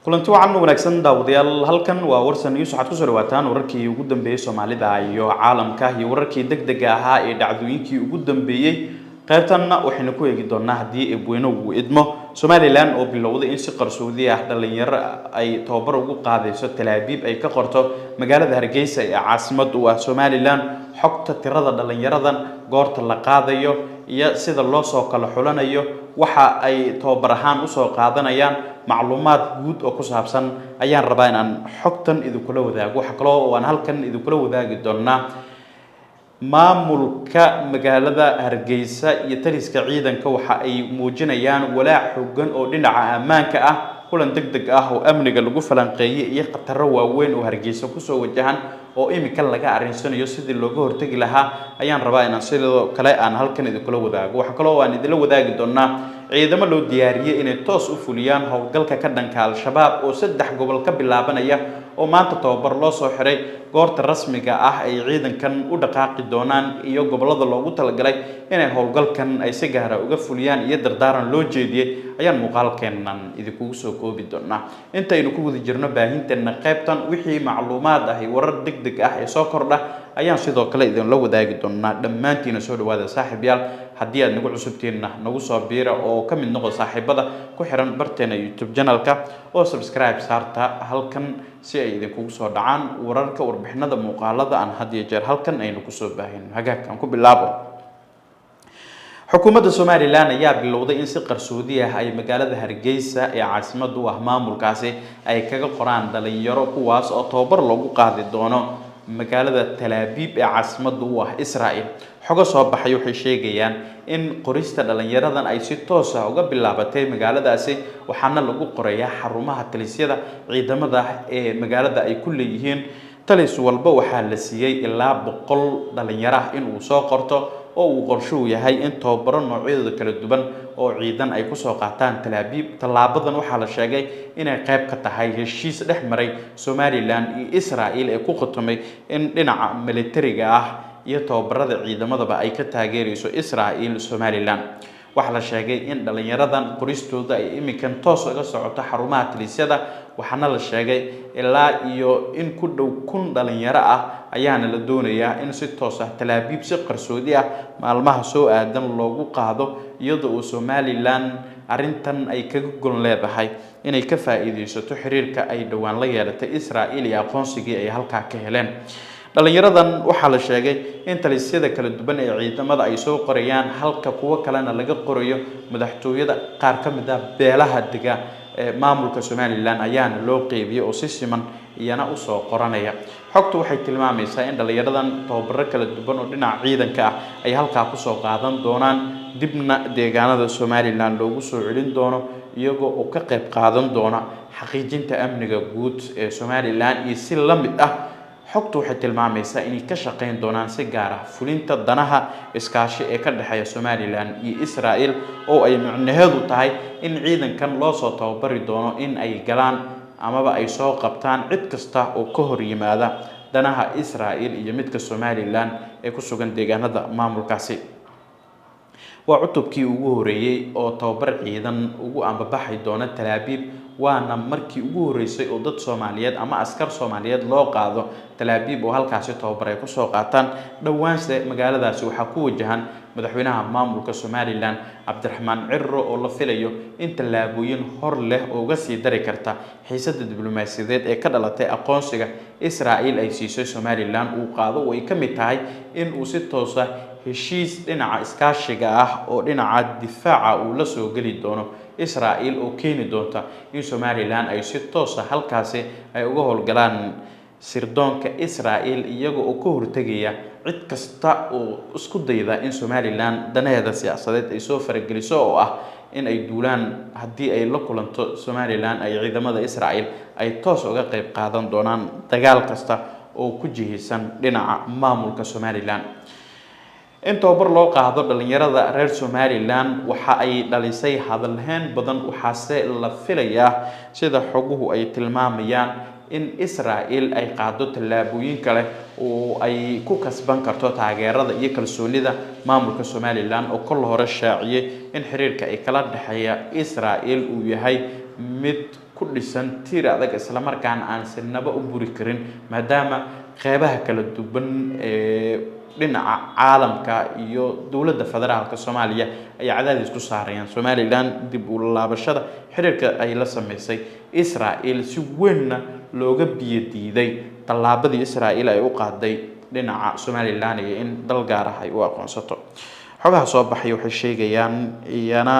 Kulanti wacan wanaagsan, daawadayaal. Halkan waa Warsan News. Waxaad kusoo dhawaataan wararkii ugu dambeeyey Soomaalida iyo caalamka iyo wararkii degdega ahaa ee dhacdooyinkii ugu dambeeyey. Qaybtanna waxaynu ku eegi doonaa, haddii Eebweyne uu idmo, Somaliland oo bilowday in si qarsoodi ah dhalinyaro ay tababar ugu qaadayso Talaabiib ay ka qorto magaalada Hargeysa ee caasimad u ah Somaliland. Xogta tirada dhalinyaradan, goorta la qaadayo iyo sida loo soo kala xulanayo, waxa ay tababar ahaan usoo qaadanayaan, macluumaad guud oo ku saabsan ayaan rabaa inaan xogtan idinkula wadaago. Waxa kaloo oo aan halkan idinkula wadaagi doonaa maamulka magaalada Hargeysa iyo taliska ciidanka waxa ay muujinayaan walaac xooggan oo dhinaca ammaanka ah. Kulan deg deg ah oo amniga lagu falanqeeyey iyo khataro waaweyn oo Hargeysa kusoo wajahan oo imika laga arrinsanayo sidii looga hortegi lahaa ayaan rabaa inaan sidoo kale aan halkan idinkula wadaago. Waxaa kaloo aan idinla wadaagi doonaa ciidamo loo diyaariyey inay toos u fuliyaan howlgalka ka dhanka Al-Shabaab oo 3 gobol ka bilaabanaya oo maanta tababar loo soo xiray. Goorta rasmiga ah ay ciidankan u dhaqaaqi doonaan iyo gobollada loogu talagalay inay howlgalkan ay si gaara uga fuliyaan iyo dardaaran loo jeediyey ayaan muuqaalkeennan idinkugu soo koobi doonaa. Intaynu ku guda jirno baahinteena qaybtan, wixii macluumaad ah iyo warar deg deg ah ee soo kordha ayaan sidoo kale idinla wadaagi doonaa. Dhammaantiina soo dhawaada, saaxiibyaal. Haddii aad nagu cusubtiinna, nagu soo biira oo ka mid noqo saaxiibada ku xiran barteena YouTube channelka oo subscribe saarta halkan si ay idinkugu soo dhacaan wararka, warbixinada, muuqaalada aan had iyo jeer halkan aynu kusoo baahino. Hagaag, aan ku bilaabo. Xukuumadda Somaliland ayaa bilowday in si qarsoodi ah ay magaalada Hargeysa ee caasimada u ah maamulkaasi ay kaga qoraan dhalinyaro, kuwaas oo tababar loogu qaadi doono magaalada Talaabiib ee caasimada u ah Israel. Xogo soo baxay waxay sheegayaan in qorista dhalinyaradan ay si toos ah uga bilaabatay magaaladaasi, waxaana lagu qorayaa xarumaha talisyada ciidamada ee magaalada ay ku leeyihiin. Talis walba waxaa la siiyey ilaa 100 dhalinyaro ah in uu soo qorto, oo uu qorshuhu yahay in tababaro noocyadooda kala duwan oo ciidan ay kusoo qaataan Talaabiib. Tallaabadan waxaa la sheegay inay qayb ka tahay heshiis dhex maray Somaliland iyo Israel ee ku khatumay in dhinaca militariga ah iyo tababarada ciidamadaba ay ka taageerayso Israel Somaliland. Waxaa la sheegay in dhalinyaradan qoristooda ay iminkan toos uga socoto xarumaha talisyada, waxaana la sheegay ilaa iyo in ku dhow 1000 dhalinyaro ah ayaana la doonayaa in si toos ah Talaabiib si qarsoodi ah maalmaha soo aadan loogu qaado, iyadoo uu Somaliland arrintan ay kaga gol leedahay inay ka faa'iideysato xiriirka ay dhowaan la yeelatay Israel iyo aqoonsigii ay halkaa ka heleen. Dhalinyaradan waxaa la sheegay in talisyada kala duwan ee ciidamada ay soo qorayaan, halka kuwo kalena laga qorayo madaxtooyada. Qaar ka mid ah beelaha dega ee maamulka Somaliland ayaana loo qeybiyey oo si siman iyana usoo qoranaya. Xogtu waxay tilmaamaysaa in dhalinyaradan tababaro kala duwan oo dhinaca ciidanka ah ay halkaa kusoo qaadan doonaan, dibna deegaanada Somaliland loogu soo celin doono, iyagoo oo ka qayb qaadan doona xaqiijinta amniga guud ee Somaliland. Iyo si la mid ah, xogtu waxay tilmaamaysaa inay ka shaqeyn doonaan si gaar ah fulinta danaha iskaashi ee ka dhexeeya Somaliland iyo Israel, oo ay micnaheedu tahay in ciidankan loo soo tababari doono in ay galaan amaba ay soo qabtaan cid kasta oo ka hor yimaada danaha Israel iyo midka Somaliland ee ku sugan deegaanada maamulkaasi. Waa cutubkii ugu horeeyey oo tababar ciidan ugu ambabaxay doona Talaabiib, waana markii ugu horeysay oo dad Soomaaliyeed ama askar Soomaaliyeed loo qaado Talaabiib oo halkaasi tababar ay kusoo qaataan. Dhowaanse magaaladaasi waxaa ku wajahan madaxweynaha maamulka Somaliland, Cabdiraxmaan Ciro, oo la filayo in tallaabooyin hor leh oo uga sii dari karta xiisada diblomaasiyadeed ee ka dhalatay aqoonsiga Israel ay siisay Somaliland uu qaado, oo ay ka mid tahay in uu si toosa heshiis dhinaca iskaashiga ah oo dhinaca difaaca uu la soo geli doono Israel, oo keeni doonta in Somaliland ay si toosa halkaasi ay uga howlgalaan sirdoonka Israel, iyaga oo ka hortegaya cid kasta oo isku dayda in Somaliland danaheeda siyaasadeed ay soo farageliso, oo ah in ay duulaan haddii ay la kulanto Somaliland ay ciidamada Israel ay toos uga qayb qaadan doonaan dagaal kasta oo ku jihaysan dhinaca maamulka Somaliland. In tababar loo qaado dhalinyarada reer Somaliland waxa ay dhalisay hadalhayn badan, waxaase la filayaa, sida xoguhu ay tilmaamayaan, in Israel ay qaado tallaabooyin kale oo ay ku kasban karto taageerada iyo kalsoonida maamulka Somaliland, oo kol hore shaaciyey in xiriirka ay kala dhexeeya Israel uu yahay mid ku dhisan tiir adag, islamarkaana aan sinaba u buri karin, maadaama qeybaha kala duwan ee dhinaca caalamka iyo dowladda federaalka Soomaaliya ay cadaadis ku saarayaan Somaliland dib u laabashada xiriirka ay la sameysay Israel, si weynna looga biyo diiday tallaabadii Israel ay u qaaday dhinaca Somaliland iyo in dal gaar ah ay u aqoonsato. Xogaha soo baxay waxay sheegayaan iyana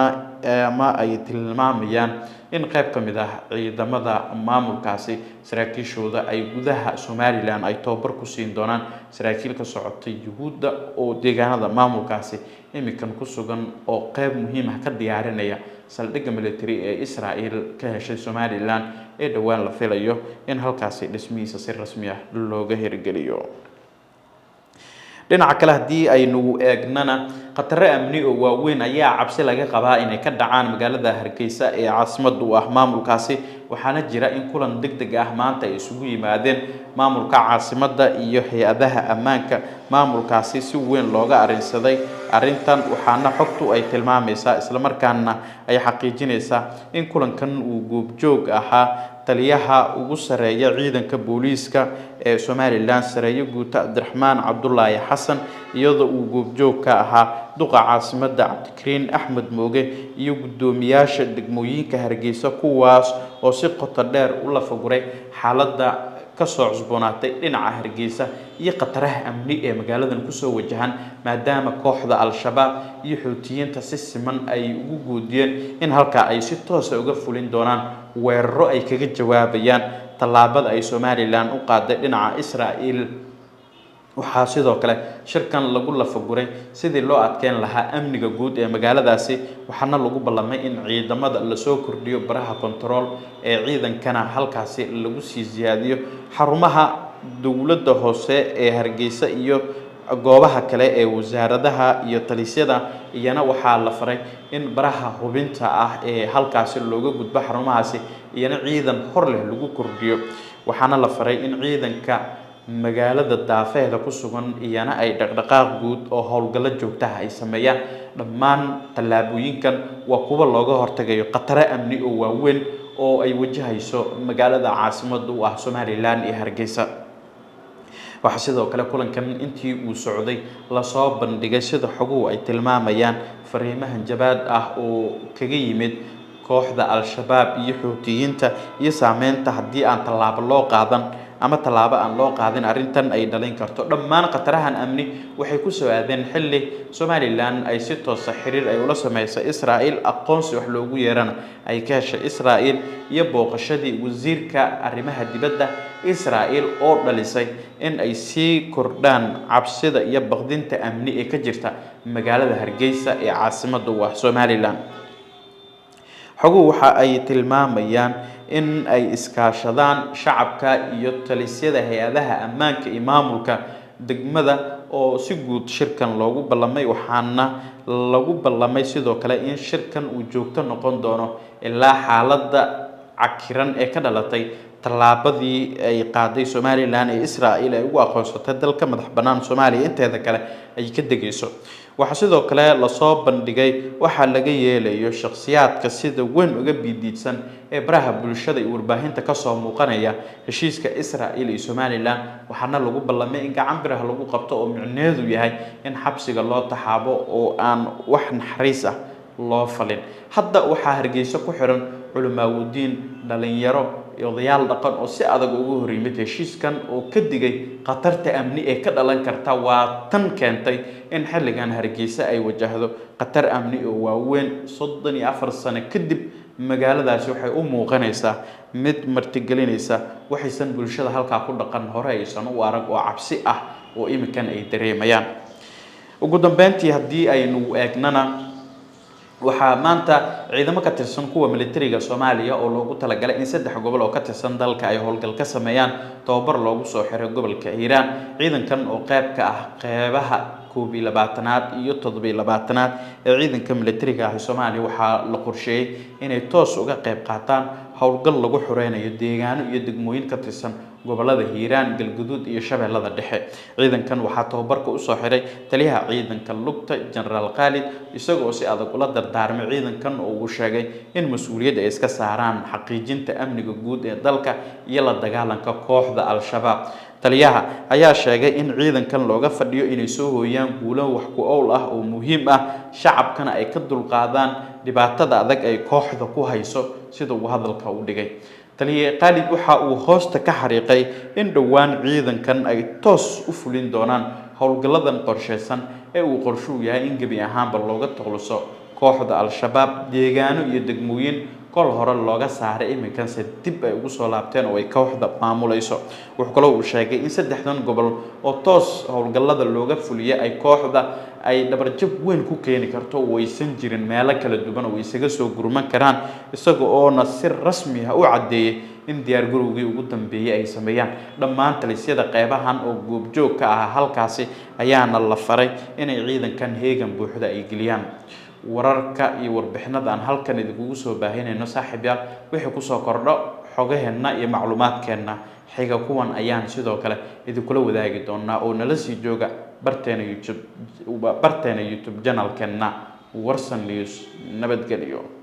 ama ay tilmaamayaan in qayb ka mid ah ciidamada maamulkaasi saraakiishooda ay gudaha Somaliland ay tababar ku siin doonaan saraakiil ka socotay Yuhuudda oo deegaanada maamulkaasi imikan ku sugan, oo qeyb muhiim ah ka diyaarinaya saldhigga military ee Israel ka heshay Somaliland ee dhowaan la filayo in halkaasi dhismihiisa si rasmi ah looga hirgeliyo. Dhinaca kale haddii aynu eegnana, khataro amni oo waaweyn ayaa cabsi laga qabaa inay ka dhacaan magaalada Hargeysa ee caasimada u ah maamulkaasi. Waxaana jira in kulan degdeg ah maanta ay isugu yimaadeen maamulka caasimadda iyo hay-adaha ammaanka maamulkaasi, si weyn looga arrinsaday arrintan. Waxaana xogtu ay tilmaamaysaa, islamarkaana ay xaqiijinaysaa, in kulankan uu goobjoog ahaa taliyaha ugu sareeya ciidanka booliiska ee Somaliland, sareeyo guuta Cabdiraxmaan Cabdulaahi Xasan, iyadoo uu goobjoog ka ahaa duqa caasimadda Cabdikariin Axmed Mooge iyo guddoomiyaasha degmooyinka Hargeysa, kuwaas oo si qoto dheer u lafaguray xaaladda kasoo cusboonaatay dhinaca Hargeysa iyo khataraha amni ee magaaladan kusoo wajahan, maadaama kooxda Al-Shabaab iyo Xuutiyiinta si siman ay ugu goodiyeen in halkaa ay si toosa uga fulin doonaan weeraro ay kaga jawaabayaan tallaabada ay Somaliland u qaaday dhinaca Israel. Waxaa sidoo kale shirkan lagu lafaguray sidii loo adkeyn lahaa amniga guud ee magaaladaasi, waxaana lagu ballamay in ciidamada lasoo kordhiyo, baraha kontarool ee ciidankana halkaasi lagu sii siyaadiyo, xarumaha dowladda hoose ee Hargeysa iyo goobaha kale ee wasaaradaha iyo talisyada iyana waxaa la faray in baraha hubinta ah ee halkaasi looga gudbo xarumahaasi iyana ciidan hor leh lagu kordhiyo. Waxaana la faray in ciidanka magaalada daafeheeda ku sugan iyana ay dhaqdhaqaaq guud oo howlgallo joogtaha ay sameeyaan. Dhammaan tallaabooyinkan waa kuwa looga hortagayo khataro amni oo waaweyn oo ay wajahayso magaalada caasimada u ah Somaliland iyo Hargeysa. Waxaa sidoo kale kulankan intii uu socday lasoo bandhigay, sida xoguhu ay tilmaamayaan, fariimahan jabaad ah oo kaga yimid kooxda Al-Shabaab iyo Xuutiyiinta, iyo saameynta haddii aan tallaabo loo qaadan ama tallaabo aan loo qaadin arrintan ay dhalin karto. Dhammaan khatarahan amni waxay ku soo aadeen xilli Somaliland ay si toosa xiriir ay ula sameysay Israel, aqoonsi wax loogu yeerana ay ka heshay Israel, iyo booqashadii wasiirka arrimaha dibadda Israel oo dhalisay in ay sii kordhaan cabsida iyo baqdinta amni ee ka jirta magaalada Hargeysa ee caasimadda u ah Somaliland. Xoguhu waxa ay tilmaamayaan in ay iskaashadaan shacabka iyo talisyada hay-adaha ammaanka iyo maamulka degmada oo si guud shirkan loogu ballamay. Waxaana lagu ballamay sidoo kale in shirkan uu joogto noqon doono ilaa xaaladda cakiran ee ka dhalatay tallaabadii ay qaaday Somaliland ee Israel ay ugu aqoonsatay dalka madax bannaan Soomaaliya inteeda kale ay ka degayso. Waxaa sidoo kale lasoo bandhigay waxaa laga yeelayo shakhsiyaadka sida weyn uga biidiidsan ee baraha bulshada iyo warbaahinta kasoo muuqanaya heshiiska Israel iyo Somaliland. Waxaana lagu ballamay in gacan biraha lagu qabto, oo micnaheedu yahay in xabsiga loo taxaabo oo aan wax naxariis ah loo falin. Hadda waxaa Hargeysa ku xiran culimaawudiin, dhalinyaro iyo odayaal dhaqan oo si adag uga hor yimid heshiiskan oo ka digay khatarta amni ee ka dhalan karta. Waa tan keentay in xilligan Hargeysa ay wajahdo khatar amni oo waaweyn. 34 sano kadib magaaladaasi waxay u muuqanaysaa mid martigelinaysa waxaysan bulshada halkaa ku dhaqan hore aysan u arag oo cabsi ah oo imikan ay dareemayaan. Ugu dambeyntii haddii aynu eegnana, waxaa maanta ciidamo ka tirsan kuwa militariga Soomaaliya oo loogu talagalay in 3 gobol oo ka tirsan dalka ay howlgal ka sameeyaan tababar loogu soo xiray gobolka Hiiraan. Ciidankan oo qayb ka ah qeybaha 21aad iyo 27aad ee ciidanka militariga ah ee Soomaaliya waxaa la qorsheeyay inay toos uga qayb qaataan howlgal lagu xureynayo deegaano iyo degmooyin ka tirsan gobolada Hiiraan, Galguduud iyo Shabeellada Dhexe. Ciidankan waxaa tababarka usoo xiray taliyaha ciidanka lugta, Jenaraal Khaalid, isagoo si adag ula dardaarmay ciidankan oo uu sheegay in mas-uuliyadda ay iska saaraan xaqiijinta amniga guud ee dalka iyo la dagaalanka kooxda Al-Shabaab. Taliyaha ayaa sheegay in ciidankan looga fadhiyo inay soo hooyaan guulo wax ku owl ah oo muhiim ah, shacabkana ay ka dulqaadaan dhibaatada adag ay kooxda ku hayso, sida uu hadalka u dhigay. Taliye Khaalid waxa uu hoosta ka xariiqay in dhowaan ciidankan ay toos u fulin doonaan howlgalladan qorsheysan ee uu qorshuu yahay in gebi ahaanba looga takhaluso kooxda Al-Shabaab deegaano iyo degmooyin kol hore looga saaray, iminkanse dib ay ugu soo laabteen oo ay kooxda maamulayso. Wuxuu kaloo uu sheegay in saddexdan gobol oo toos howlgallada looga fuliya ay kooxda ay dhabarjab weyn ku keeni karto oo aysan jirin meelo kala duwan oo isaga soo gurman karaan, isaga oona si rasmi ah u caddeeyey in diyaargarowgii ugu dambeeyey ay sameeyaan. Dhammaan talisyada qeybahan oo goobjoog ka ahaa halkaasi ayaana la faray inay ciidankan heegan buuxda ay geliyaan. Wararka iyo warbixinada aan halkan idinkugu soo baahinayno, saaxiib yaal, wixii kusoo kordho xogaheenna iyo macluumaadkeenna xiga kuwan ayaan sidoo kale idinkula wadaagi doonaa, oo nala sii jooga barteena YouTube channelkeenna Warsan News. Nabadgelyo.